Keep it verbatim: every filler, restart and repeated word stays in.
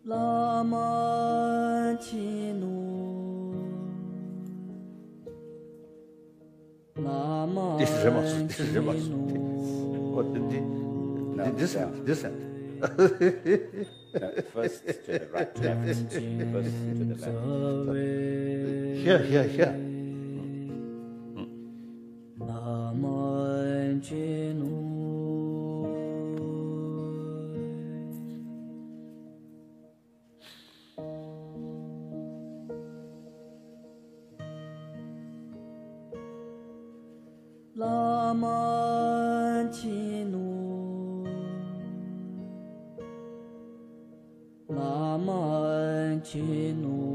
བླ་མ་མཁྱེན་ནོ། བླ་མ་དེ་རེད་མ་སོང་། དེ་རེད་མ་སོང་། དེ། ཨོ། དེ་འདི། འདི། འདི་ཟེར། འདི་ཟེར། No, first to the right, left. First to the left. Here, here, here. བླ་མ་མཁྱེན་ནོ། བླ་མ་མཁྱེན་ནོ། བླ་མ་མཁྱེན་ནོ།